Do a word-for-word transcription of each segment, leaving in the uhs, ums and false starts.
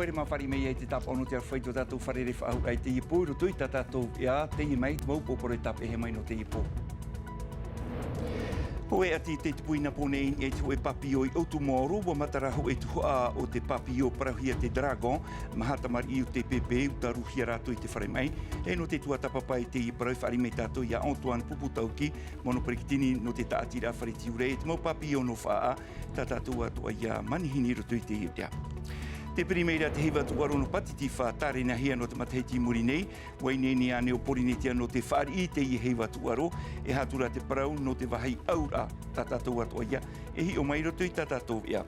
Haere mā fāriʻi mai i te tāpaʻo nō te aroha i tō tātou fārerei faʻahou i teie pō, i roto i tā tātou ʻeʻa, teie mai te mau upoʻo parau e tāpeʻahia mai nō teie pō. Hōʻē ʻati tei tupu i Nāpōnē i niʻa i te hōʻē pāpio i ʻOutumaoro, ʻua matara hōʻē tuhaʻa o te pāpio parauhia te Dragon, maha tamariʻi o te pēpē, ʻua tāruhia rātou i te fare maʻi. E nō te tuatāpapa i teie parau e fāriʻi mai tātou iā Antoine Puputauki, mono peretiteni nō te tāʻatiraʻa fare tiurai, e te mau pāpio nō Faʻaʻā, tā tātou atoʻa ia manihini i roto i teie ʻeʻa. Tē piri mai ra te heiva tūʻaro nō Pātitifā, tārenahia nō te matahiti i muri nei, ʻua ineine ānei ʻo Pōrīnetia nō te fāriʻi i teie heiva tūʻaro, e aha atu ra te parau nō te vāhi auraʻa, tā tātou atoʻa ia, e hiʻo mai i roto i tā tātou ʻeʻa.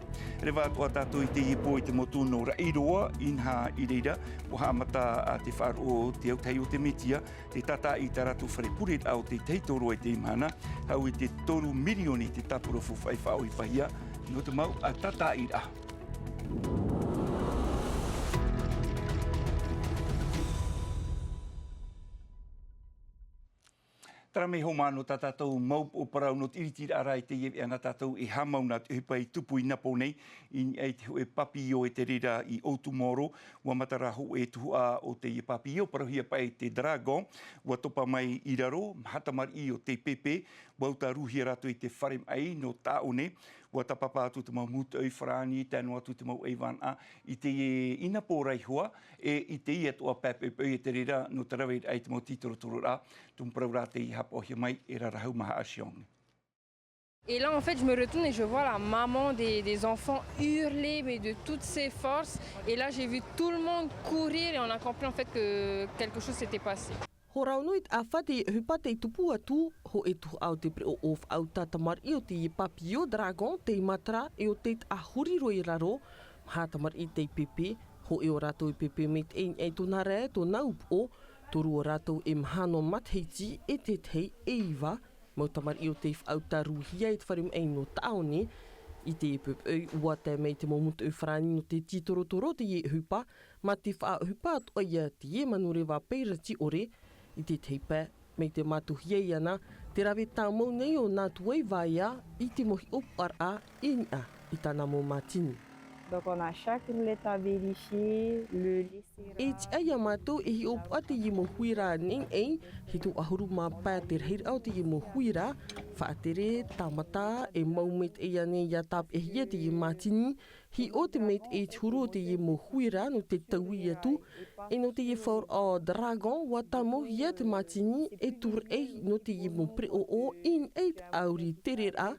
Reva atoʻa tātou i teie pō i te motu nō Raʻiroa, inaha i reira, ʻua haʻamata te faʻaroʻo o te autahi o te Metia, te tātaʻi i tā rātou fare pureraʻa o te tahi tōroa i teie mahana, hau i te toru mirioni te tāpura fufaʻi faʻaʻohipahia, nō te mau ʻa tātaʻiraʻa. Terā mai hoʻi mā nō tā tātou mau upoʻo parau nō te ʻiritiraʻa ra i teie ʻeʻa nā tātou e haʻamau nā te ʻohipa i tupu i Nāpōnē, i niʻa i te hōʻē pāpio e te reira i ʻOutumaoro, ʻua matara hōʻē tuhaʻa o teie pāpio parauhia paʻi te Dragon, ʻua topa mai i raro, maha tamariʻi o te pēpē, ʻua tāruhia rātou i te fare maʻi nō Taʻone, ʻua tāpapa atu te mau mūtoʻi farāni, tae noa atu te mau ʻaivānaʻa, i te inapō ra ihoa, e i teie atoʻa pae poʻipoʻi e te reira nō te raveraʻa i te mau tītorotororaʻa, tumu parau rā tei haʻapaʻohia mai e Rarahu Mahaʻa Siong. Et là, en fait, je me retourne et je vois la maman des, des enfants hurler, mais de toutes ses forces. Et là, j'ai vu tout le monde courir et on a compris en fait que quelque chose s'était passé. Hora ono i te ʻāfa teie ʻohipa tei tupu atu, hōʻē tuhaʻa o te pereʻoʻo faʻauta tamariʻi o teie pāpio Dragon tei matara e ʻo tei taʻahuri roa i raro, maha tamariʻi tei pēpē, hōʻē o rātou e pēpē maitaʻi i niʻa i tōna rae, tōna upoʻo, toru o rātou e maha noa matahiti e te tahi e iva, mau tamariʻi o tei faʻauta tāruhia i te fare maʻi nō Taʻone. I teie poʻipoʻi ʻua tae mai te mau mūtoʻi farāni nō te tītorotoro teie ʻohipa, mā te faʻaʻohipa atoʻa ia teie manureva pairati ʻore, i te tahi pae, mai te mātuhia iāna, te rave tāmau nei o Nātuaivaea i te mau hiʻopoʻaraʻa i niʻa i tāna mau mātini. Donc on a chaque roulette à vérifier, le laisser. E tiʻa iā mātou e hiʻopoʻa teie mau huira neneʻi, hitu ʻahuru mā pae te rahiraʻa o teie mau huira, faʻatere, tāmata, e mau maitaʻi ānei ia tāpeʻahia teie mātini, hiʻo te maitaʻi i te huru o teie mau huira nō te taui atu, e nō teie faʻaroʻo Dragon, ʻua tāmauhia te mātini e tūraʻi nō teie mau pereʻoʻo i niʻa i te ʻāuri tereraʻa,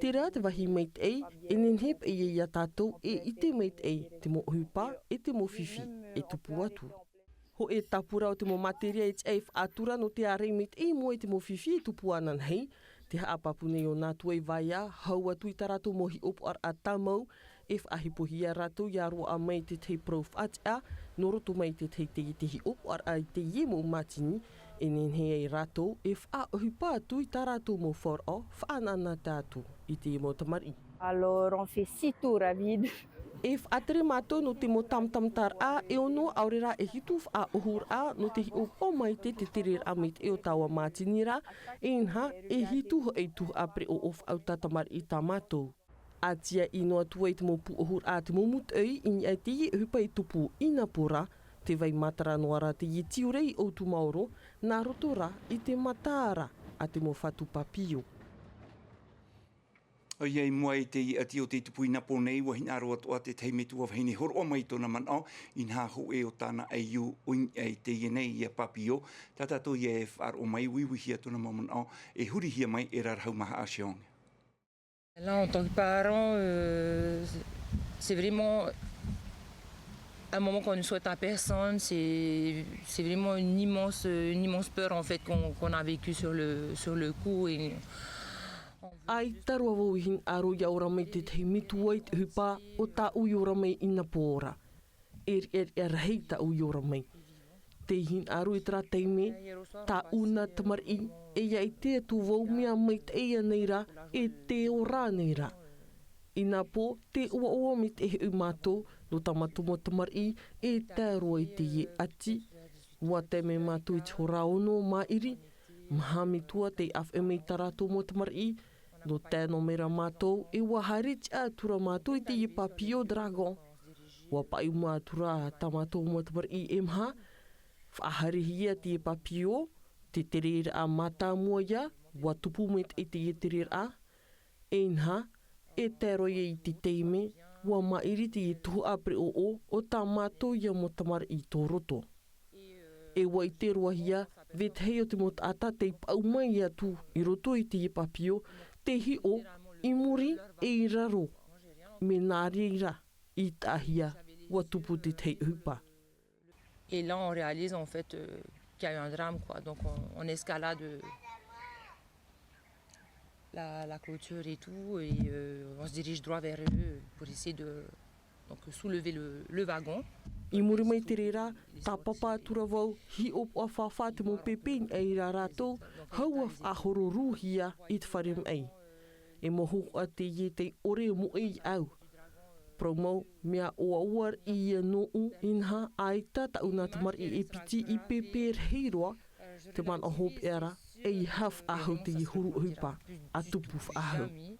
terā te vāhi maitaʻi, e nehenehe paʻi ia tātou e ʻite maitaʻi te mau ʻohipa, e te mau fifi, e tupu atu. Hōʻē tāpura o te mau materia e tiʻa e faʻatura nō te ārai maitaʻi i mua i te mau fifi e tupu ananahi, te haʻapāpū nei o Nātuaivaea, hau atu i tā rātou mau hiʻopoʻaraʻa tāmau, e faʻahipohia rātou ia roaʻa mai te tahi parau faʻatiʻa, nō roto mai te tahi teie te hiʻopoʻaraʻa i teie mau mātini, e nehenehe ai rātou e faʻaʻohipa atu i tā rātou mau faʻaroʻo, faʻanaʻanatae atu i teie mau tamariʻi. Alors, on fait six tours à vide. E faʻatere mātou nō te mau tāmatamataraʻa e ono, ʻaore rā e hitu faʻaʻohuraʻa nō te hiʻopoʻa mai te tereraʻa maitaʻi o taua mātini ra, e inaha, e hitu hoʻi tuhaʻa pereʻoʻo faʻauta tamariʻi tā mātou. ʻA tiaʻi noa atu ai te mau pūʻohuraʻa a te mau mūtoʻi i niʻa i teie ʻohipa e tupu i Nāpō ra, tē vai matara noa ra teie tiurai i ʻOutumaoro, nā roto rā i te mataara a te mau fatu pāpio. ʻOia i mua i teie ʻati o tei tupu i Nāpō nei, ʻua hinaʻaro atoʻa te tahi metua vahine hōroʻa mai i tōna manaʻo, inaha hōʻē o tāna ʻaiū i niʻa i teie nei ia pāpio, tā tātou ia e faʻaroʻo mai, uiuihia tōna mau manaʻo, e hurihia mai e Rarahu Mahaʻa Siong. Là, en tant que parent, euh, c'est vraiment un moment qu'on ne souhaite à personne. C'est, c'est vraiment une immense, une immense peur, en fait, qu'on, qu'on a vécu sur le, sur le coup. Et on veut juste... ʻAita roa vau i hinaʻaro ia ora mai te tahi metua i te ʻohipa o tāʻu i ora mai i Nāpō ra. E riʻariʻa rahi tāʻu i ora mai. Tei hinaʻaro i terā taime, tāʻu nā tamariʻi, e ʻia ʻite atu vau mea maitaʻi ānei rā, e tē ora nei rā. I Nāpō, tē ʻoaʻoa maitaʻi hoʻi mātou, nō tā mātou mau tamariʻi, e tae roa i teie ʻati. ʻUa tae mai mātou i te hora ono maʻiri, maha metua tei ʻāfaʻi mai i tā rātou mau tamariʻi, nō tae noa mai rā mātou, e ʻua haere tiʻa atu ra mātou i teie pāpio Dragon. Ua paʻuma atu rā tā mātou mau tamariʻi e maha, faʻahaerehia teie pāpio, te tereraʻa mātāmua ia, ua tupu maitaʻi teie tereraʻa, e inaha, e tae roa ia i te taime, ua māʻiri teie tuhaʻa pereʻoʻo o tā mātou ia mau tamariʻi tō roto. E ua ʻite roa hia, vetahi o te mau taʻata tei paʻuma atu i roto i teie pāpio, tei hiʻo, i muri, e i raro, mea nā reira, i taʻahia, ua tupu te tahi ʻohipa. Et là, on réalise en fait euh, qu'il y a eu un drame, quoi. Donc on, on escalade euh, la, la clôture et tout, et euh, on se dirige droit vers eux pour essayer de donc, soulever le, le wagon. I muri mai te reira, tāpapa atu ra vau, hiʻopoʻa fāfā te mau pēpē i niʻa ia rātou, hau ʻa faʻahoro rūhia i te fare maʻi. E mau hōhoʻa teie tei ʻore moʻe i au. Parau mau, mea ʻoaʻoa ia nōʻu, inaha, ʻaita tāʻu nā tamariʻi e piti i pēpē rahi roa, te manaʻo hopeʻa ra, e i hau faʻahou teie huru ʻohipa, ʻa tupu faʻahou.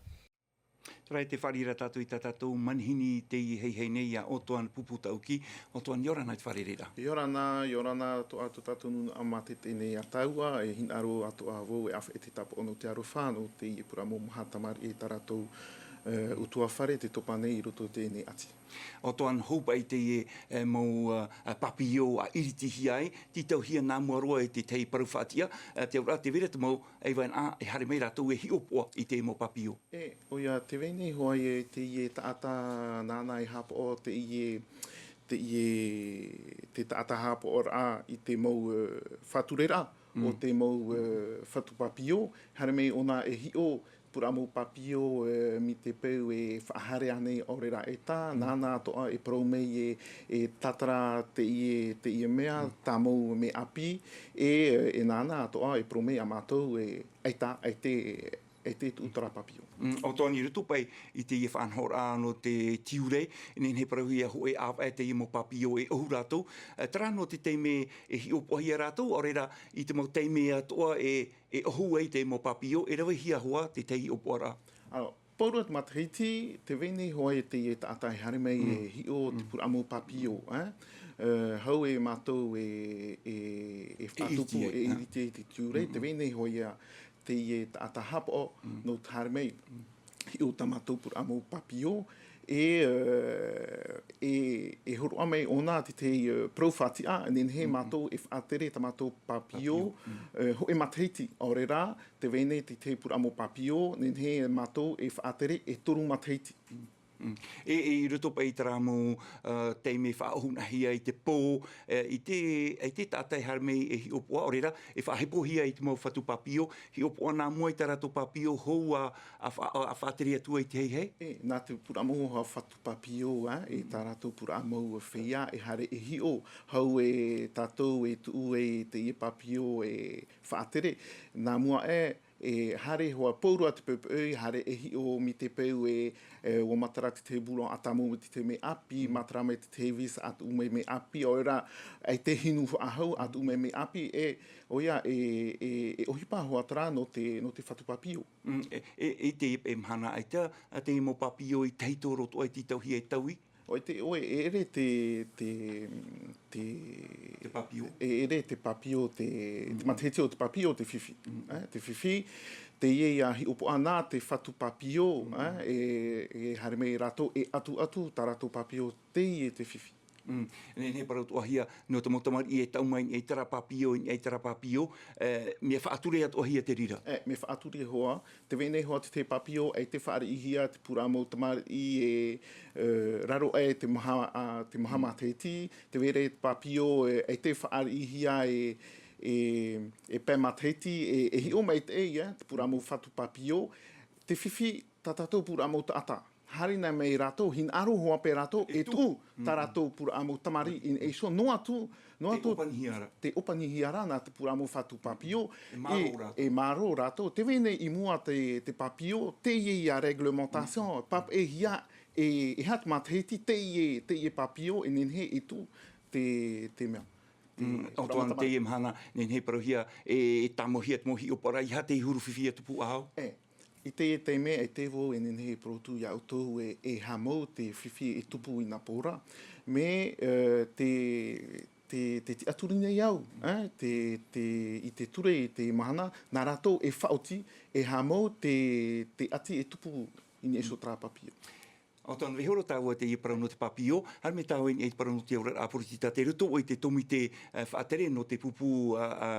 Terā e te fāriʻi ra tātou i tā tātou manihini tei heihei nei iā Otoan Pupu Tauki. Otoan, ʻia ora na i te fāriʻi ra. ʻIa ora na, ʻia ora na, tō, tō tātou nūnaʻa mātete nei a tāua, e hinaʻaro atoʻa vau e ʻāfaʻi te tāpaʻo nō te aroha, nō teie puramo maha tamariʻi e tā rātou, e, ʻutuāfare tei topa nei i roto i teie nei ʻati. Otoan, hou paʻi teie, e, mau, e, pāpio ʻa ʻiritihia ai, tītauhia nā mua roa e te tahi parau faʻatiʻa, e, te auraʻa tē vai ra te mau ʻaivānaʻa e haere mai rātou e hiʻopoʻa i teie mau pāpio. E, ʻoia, tē vai nei hoʻi e teie taʻata nāna e haʻapaʻo teie, teie, te taʻata haʻapaʻoraʻa i te mau, e, faʻatureraʻa o te mau, e, fatu pāpio, haere mai ʻōna e hiʻo puramo pāpio, e, mai te peu e faʻahaere ānei ʻaore rā ʻaita, nāna atoʻa e parau mai e, e tātara teie, teie mea, tā mau mea ʻāpī, e, e nāna atoʻa e parau mai iā mātou e ʻaita, ʻaita, ʻaita tuʻu terā pāpio. Mm, Otoan, i roto paʻi i teie faʻanahoraʻa nō te tiurai, e nehenehe parauhia hōʻē ʻāvaʻe teie mau pāpio e ʻohu rātou, e, terā nō te taime e hiʻopoʻahia rātou, ʻaore rā i te mau taime atoʻa e, e ʻohu ai te mau pāpio, e ravehia hoʻi te tahi hiʻopoʻaraʻa. Alors, pauroa te matahiti, tē vai nei hoʻi teie taʻata e haere mai e hiʻo te puramo pāpio, e? E, hau e mātou e, e, e faʻatupu, e ʻiriti ai, e ʻiriti ai te tiurai, tē vai nei hoʻi teie taʻata haʻapaʻo nō te haere mai, hiʻo tā mātou puramo pāpio, e, e, e, e hōroʻa mai ʻōna te, te, e, parau faʻatiʻa, nehenehe mātou e faʻatere tā mātou pāpio, e, hōʻē matahiti, ʻaore rā, tē vai nei te, te puramo pāpio, nehenehe mātou e faʻatere e toru matahiti. Mm. E, e, i roto paʻi i terā mau, e, taime faʻaʻohunahia i te pō, e, i te, i te taʻata e haere mai e hiʻopoʻa, ʻaore rā, e faʻahepohia i te mau fatu pāpio, hiʻopoʻa nā mua i tā rātou pāpio, hou ʻa, ʻa fa-, ʻa, ʻa faʻatere atu ai te heihei? E, nā te puramo fatu pāpio, e, e tā rātou puramo feiā, e haere e hiʻo, hau e tātou e tuʻu ai teie pāpio e faʻatere, nā mua aʻe, e haere hoʻi pauroa te poʻipoʻi, haere e hiʻo mai te peu e, e, ʻua matara te, te boulon à tamou mai te, te mea ʻāpī, matara mai te, te vis ʻa tuʻu mai mea ʻāpī, ʻaore rā, ʻaita e hinu faʻahou ʻa tuʻu mai mea ʻāpī, e, ʻoia, e, e, e ʻohipa hoʻi terā nō te, nō te fatu pāpio. Mm, e, e, i te, e mahana ʻaita, ā, te mau pāpio i tahito roto ai tītauhia e taui? ʻOe te, ʻoe, e ʻere te, te, te, te pāpio. E ʻere te pāpio, te, te matahiti o te pāpio, te fifi. Mm. E, te fifi, teie ïa hiʻopoʻa nā te fatu pāpio, e, e, e haere mai rātou, e ʻatuʻatu tā rātou pāpio, teie te fifi. Mm. Nehenehe parau atoʻahia, nō te mau tamariʻi e taʻu mai i terā pāpio, i terā pāpio, e, mea faʻature atoʻahia te reira. E, mea faʻature hoʻi, tē vai nei hoʻi te, te pāpio, ʻaita e fāriʻihia te puramo tamariʻi e, e, raro aʻe te maha, ā, te maha matahiti, tē vai ra te pāpio, e, ʻaita e fāriʻihia e, e, e pae matahiti, e, e hiʻo maitaʻi ïa, te puramo fatu pāpio, te fifi, tā tātou puramo taʻata. Haere mai rātou, hinaʻaro hoʻi paʻi rātou, e tuʻu tā rātou puramo tamariʻi in action, noa atu, noa atu, te ʻōpanihia ra. Te ʻōpanihia ra nā te puramo fatu pāpio, e, e mārō rātou. Tē vai nei i mua te, te pāpio, teie ïa réglementation, pāpaʻihia, e, e aha te matahiti, teie, teie pāpio, e nehenehe e tuʻu te, te mea. Mm, ʻo Antoine, teie mahana, nehenehe parauhia, e, e tāmauhia te mau hiʻopoʻaraʻa, e aha te huru fifi e tupu ā au? E, I teie taime, e te vau e nehenehe e parau atu iā ʻoutou e, e haʻamau te fifi e tupu i nā pō ra, mea, e, te, te, te tiʻaturi nei au, e, te, te, i te ture, i te mahana, nā rātou e faʻaoti, e haʻamau te, te ʻati e tupu i niʻa iho i terā pāpio. ʻO tōna vaiiho roa tāua teie parau nō te pāpio, haere mai tāua i niʻa i te parau nō te auraʻa poritita tei roto i te tōmite, e, faʻatere nō te pupu, a, a,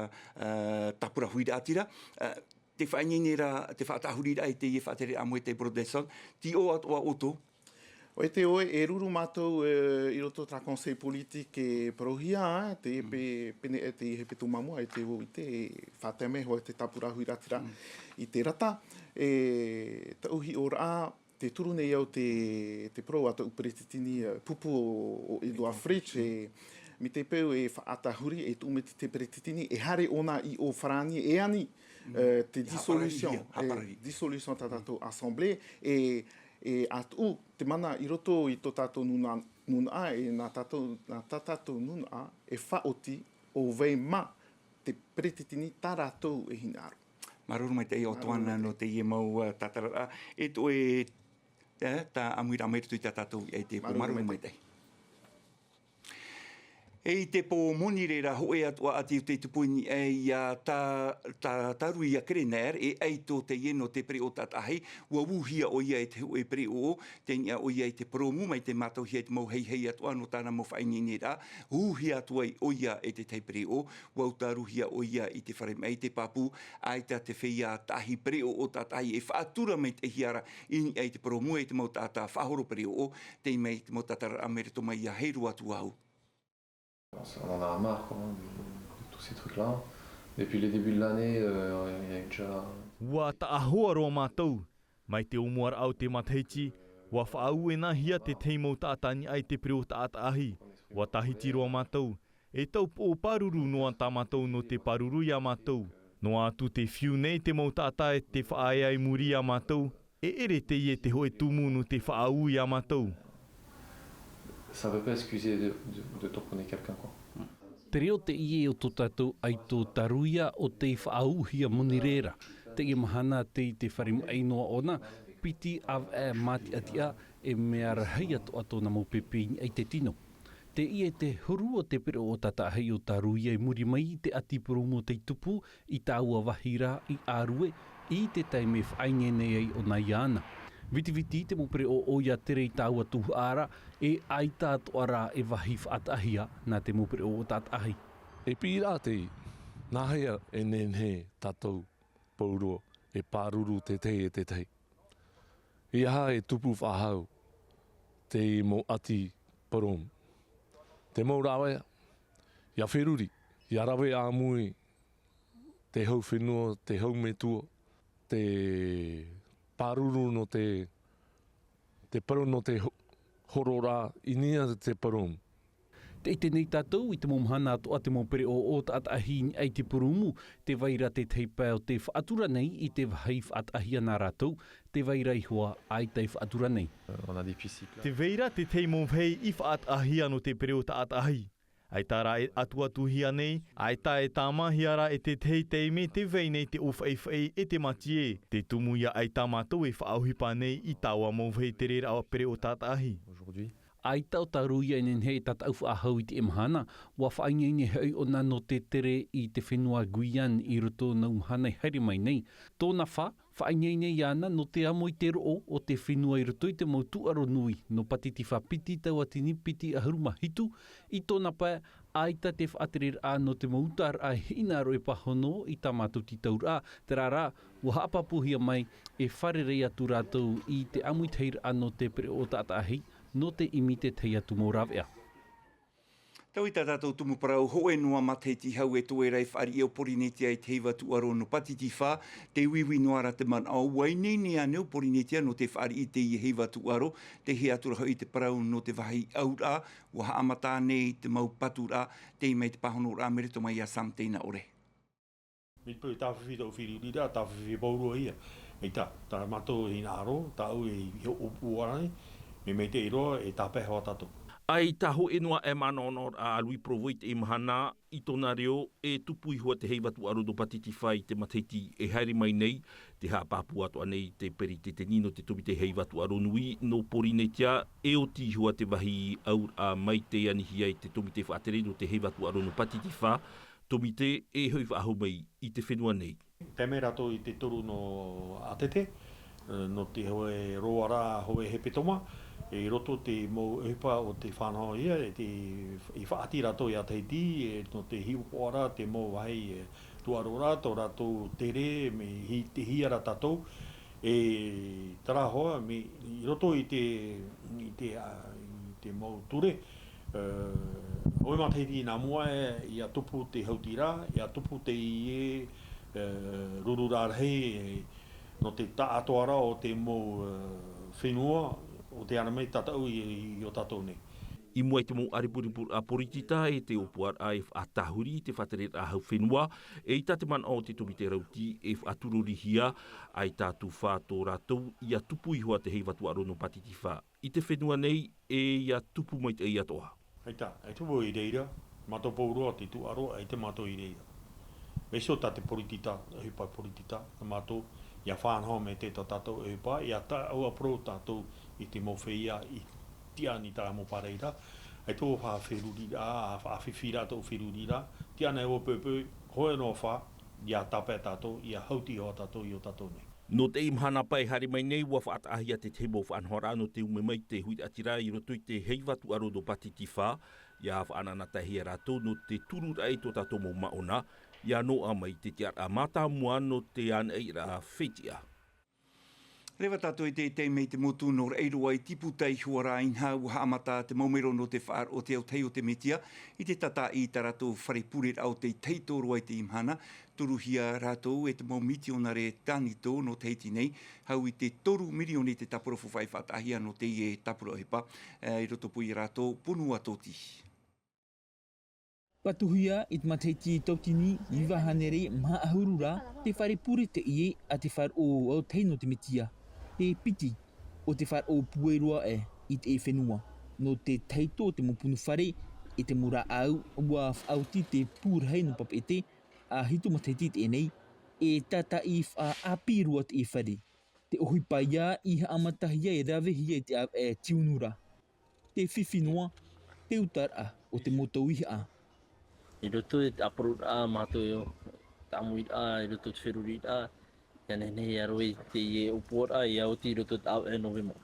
a, tāpura huiraʻatira, e, te faʻaineine ra, te faʻatāhuriraʻa i teie faʻatereraʻa moetai Brodesson, tīaʻi atoʻa ʻoutou. ʻOia, e ruru mātou, e, i roto i terā conseil politique e parauhia, e, te, pe, pene, e, te hepetoma mua, e te vau i te, e, faʻatae mai hoʻi te tāpura huiraʻatira i te rata, e, taʻu hiʻoraʻa, tē turu nei au te, te parau a tōʻu peretiteni, e, pupu ʻo, ʻo Édouard Fritch, e, mai te peu e faʻatāhuri, e tūmiti te peretiteni, e haere ʻōna i ʻō Farāni, e ani, e, te dissolution, e, dissolution tā tātou assemblée, e, e ʻatu te mana i roto i tō tātou nūna-, nūnaʻa, e nā tātou, nā tā tātou nūnaʻa, e faʻaoti ʻo vai mā te peretiteni tā rātou e hinaʻaro. Māuruuru maitaʻi ʻo Toana nō teie mau, e, tātararaʻa. E tō e, e, tā ʻāmuiraʻa mai roto i tā tātou i te pō. Māuruuru maitaʻi. E i te pō moni reira hōʻē atu ā ʻati o tei tupu i niʻa iā tā, tā, Tāruia Krener, e ʻaito teie nō te pereʻoʻo tātaʻahi, ʻua ūhia ʻoia e te hōʻē pereʻoʻo, tei niʻa ʻoia i te purōmu, mai te mātauhia i te mau heihei atoʻa nō tāna mau faʻaineineraʻa, ūhia atu ai ʻoia e te tahi pereʻoʻo, ʻua ʻūtāruhia ʻoia i te fare maʻi, i te pāpū, ʻaita te feiā taʻahi pereʻoʻo tātaʻahi e faʻatura maitaʻihia ra i niʻa i te purōmu e te mau taʻata faʻahoro pereʻoʻo, tei mai te mau tātararaʻa mai roto mai iā Heiru Atu Ahu. On en a marre, quoi, de, de tous ces trucs-là. Depuis le début de l'année, euh, il y a déjà... ʻUa taʻahoa roa mātou. Mai te ʻōmuaraʻa o te matahiti, ʻua faʻaueʻenahia te tahi mau taʻata i niʻa i te pereʻoʻo tātaʻahi. ʻUa tāhiti roa mātou. E tau pō pāruru noa tā mātou nō te pāruru iā mātou. Noa atu tē fiu nei te mau taʻata e tē faʻaea i muri iā mātou, e ʻere teie te hōʻē tumu nō te faʻaū iā mātou. Ça veut pas excuser de, de, de tamponner quelqu'un, quoi. Te reo teie o tō tātou ʻaito Tāruia ʻo tei faʻaūhia moni reira. Teie mahana tei te fare maʻi noa ʻōna, piti ʻāvaʻe mātiʻatiʻa, e mea rahi atoʻa tōna mau pēpē i niʻa i te tino. Teie te huru o te pereʻoʻo tātaʻahi o Tāruia i muri mai i te ʻati purōmu tei tupu i taua vāhi ra i ʻĀrue, i te taime e faʻaineine ai ʻōna iāna. Vitiviti te mau pereʻoʻo ʻoia tere i taua tuhaʻa ra, e ʻaita atoʻa rā e vāhi faʻataʻahia nā te mau pereʻoʻo tātaʻahi. E piʻiraʻa teie, nāhea e nehenehe tātou pauroa e pāruru te tahi e te tahi? ʻEiaha e tupu faʻahou te mau ʻati purōmu. Te mau rāveʻa, ʻia feruri, ʻia rave ʻāmui te hau fenua, te hau metua, te pāruru nō te, te parau nō te ho-, hororaʻa i niʻa i te purōmu. Tē ʻite nei tātou i te mau mahana atoʻa te mau pereʻoʻo tātaʻahi i niʻa i te purōmu, tē vai ra te tahi pae o tē faʻatura nei i te vāhi faʻataʻahia nā rātou, tē vai ra iho ā ʻaita e faʻatura nei. On a des pistes là. Tē vai ra te tahi mau vāhi i faʻataʻahia nō te pereʻoʻo tātaʻahi. ʻAita rā e ʻatuʻatuhia nei, ʻaita e tāmāhia ra e te tahi taime tē vai nei te ʻōfaʻifaʻi e te mātie. Te tumu ïa ʻaita mātou e faʻaʻohipa nei i taua mau vāhi tereraʻa pereʻoʻo tātaʻahi. Aujourd'hui. ʻAita ʻo Tāruia e nehenehe e tataʻu faʻahou i teie mahana, ʻua faʻaineine hoʻi ʻōna nō te tere i te fenua Guyane i roto i nā mahana i haere mai nei. Tōna fā, faʻaineine iāna nō te amo i te roʻo o te fenua i roto i te mau tūʻaro nui nō Pātitifā piti tauatini piti ʻahuru mā hitu, i tōna pae, ʻaita te faʻatereraʻa nō te mau utaraʻa e hinaʻaro e pāhono i tā mātou tītauraʻa, terā rā, ʻua haʻapāpūhia mai e fārerei atu rātou i te ʻāmuitahiraʻa nō te pereʻoʻo tātaʻahi, nō te ʻimi i te tahi atu mau rāveʻa. Taui tā tātou tumu parau, hōʻē noa matahiti hau e toe ra e fāriʻi ʻo Porinetia i te heiva tūʻaro nō Pātitifā, tē uiui noa ra te manaʻo, ʻua ineine ānei ʻo Porinetia nō te fāriʻi i teie heiva tūʻaro, tē hia atu ra hoʻi te parau nō te vāhi auraʻa, ʻua haʻamata nei te mau paturaʻa, tei mai te pāhonoraʻa mai roto mai iā Sam Teinaʻore. Mai te peu e tāfifi tō feruriraʻa, tāfifi pauroa ïa. ʻAita, tā mātou e hinaʻaro, tāʻu e hoʻo pū ʻānei, mea maitaʻi roa e tāpae hoʻi tātou. ʻAita hōʻē noa e manaʻonaʻo a Louis Provost i mahana i tōna reo e tupu iho ā te heiva tūʻaro nō Pātitifā i te matahiti e haere mai nei, te haʻapāpū atoʻa nei te peretiteni nō te tōmite heiva tūʻaro nui nō Pōrīnetia, e oti iho ā te vāhi auraʻa mai te anihia i te tōmite faʻatere nō te heiva tūʻaro nō Pātitifā, tōmite e hoʻi faʻahou mai i te fenua nei. Tae mai rātou i te toru nō ʻātete, nō te hoe roaraʻa, hoe hepetoma, i roto te mau ʻohipa o te faʻanahohia, e te, i faʻaʻati rātou i a Tahiti, e nō te hiʻopoʻaraʻa, te mau vāhi, e, tūʻaroraʻa, tō rātou tere, mea hi-, te hiʻoraʻa tātou, e, terā hoʻi, mea, i roto i te, i te, a, i te mau ture, e, hoe matahiti nā mua, e, ʻia tupu te hautiraʻa, ʻia tupu te ie, e, rururaʻa rahi, e, nō te taʻatoʻaraʻa o te mau, e, fenua, o te ara mai tātaʻu i, i ō tātou nei. I mua i te mau ʻarepurepuraʻa poritita e te ʻōpuaraʻa e faʻatāhuri i te faʻatereraʻa hau fenua, eʻita te manaʻo o te tōmite rauti e faʻatururihia, ʻaita atu fā tō rātou ʻia tupu iho ā te heiva tūʻaro nō Pātitifā i te fenua nei, e ʻia tupu maitaʻi atoʻa. ʻAita, e tupu i reira, mātou pauroa te tūʻaro, ʻaita mātou i reira. Vaiiho tā te poritita, ʻohipa poritita, nā mātou, ʻia faʻanaho mai te tā tātou ʻohipa, ʻia taʻu ā parau tātou i te mau feiā i tiʻa nei terā mau pārairaʻa, ʻaita ʻo faʻaferuriraʻa, faʻafifi rā tō feruriraʻa, tiʻa nei ʻo poipoi, hoe noa fā, ʻia tāpae tātou, ʻia hauti iho ā tātou i ō tātou nei. Nō teie mahana paʻi haere mai nei, ʻua faʻataʻahia te tahi mau faʻanahoraʻa nō te ume mai te huiraʻatira i roto i te heiva tūʻaro nō Pātitifā, ʻia faʻanahohia rātou nō te tururaʻa i tō tātou mau māʻona, ʻia noaʻa mai te tiʻaraʻa mātāmua nō te anaʻanaraʻa fetiʻa. Reva tātou i te taime i te motu nō Raʻiroa i Tiputa i Huaraʻa, inaha ʻua haʻamata te mau mero nō te faʻaroʻo o te autahi o te Metia i te tātaʻi i tā rātou fare pureraʻa o te tahito roa i teie mahana, turuhia rātou e te mau mitionare tānito nō Tahiti nei, hau i te toru mirioni te tāpura faufaʻa i faʻataʻahia nō teie tāpura ʻohipa, e, i roto pū ia rātou Ponua Tōti. Patuhia i te matahiti tauatini iva hānere maha ʻahuru rā, te fare pure teie a te faʻaroʻo autahi nō te Metia, te piti o te faʻaroʻo pueroa ē i te fenua. Nō te tahito o te mau punu fare, e te mau rāʻau, ʻua faʻaoti te pū rahi nō Papeʻete, ā hitu matahiti teie nei, e tātaʻi faʻaʻāpī roa te fare. Te ʻohipa ia i haʻamatahia e ravehia i te ʻāvaʻe tiunu ra. Te fifi noa, te utaraʻa o te mau tauihaʻa. I roto i te ʻāparuraʻa mātou, te ʻāmuiraʻa, i roto i te feruriraʻa, ʻia nehenehe ʻia roaʻa i teie ʻōpuaraʻa, ʻia oti i roto i te ʻāvaʻe Novema.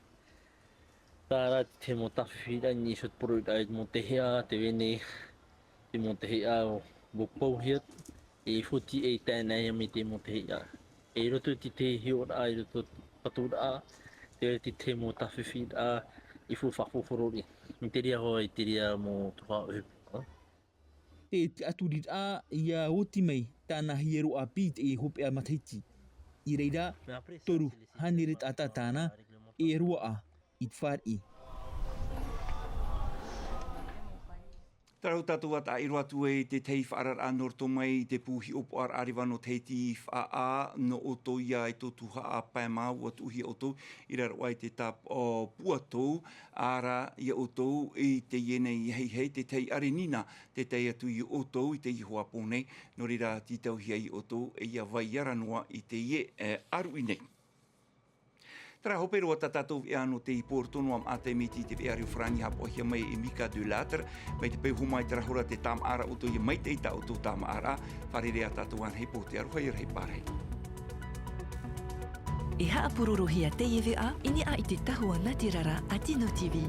Terā te mau tāfifiraʻa, i niʻa iho te poroʻi i te mau tehiʻa, tē vai nei te mau tehiʻa ʻua pauhia, e foti e tae noa mai te mau tehiʻa. E i roto i te hiʻoraʻa, i roto i te paturaʻa, tē vai te mau tāfifiraʻa i faʻahoʻi roa. I te reira hoʻi, i te reira mau tuhaʻa ʻohipa. Te tiʻaturiraʻa ʻia oti mai tāna hiero ʻāpī i te hopeʻa matahiti. I reira, toru hānere taʻata tāna e roaʻa i te fāriʻi. Terā tātou ʻātaʻi roa atu i te tahi faʻaararaʻa nō roto mai i te pū hiʻopoʻaraʻa reva nō Tahiti faʻaʻā, nō ʻoutou ia e tō tuhaʻa pae māua tuʻuhia ʻoutou, i raro aʻe i te tāp-, o, puatou, ʻāreʻa ia ʻoutou i teie nei ahiahi, te tahi ʻarenina, te tahi atu ia ʻoutou i teie hoʻi pō nei, nō reira tītauhia ia ʻoutou, e ʻia vai ara noa i teie, e, ʻāruʻi nei. Terā hope roa tā tātou veʻa nō teie pō roto noa maʻa te miti i te veʻa reo farāni haʻapaʻohia mai e Mika de Lattre, mai te peu homa i terā hora te tāmāʻaraʻa ʻoutou ʻia maitaʻi i tā ʻoutou tāmāʻaraʻa, fārerei ā tātou ānei pō te aroha ʻia rahi pārahi. E haʻapurorohia teie veʻa, i niʻa i te tahua nātirara a Tino TV.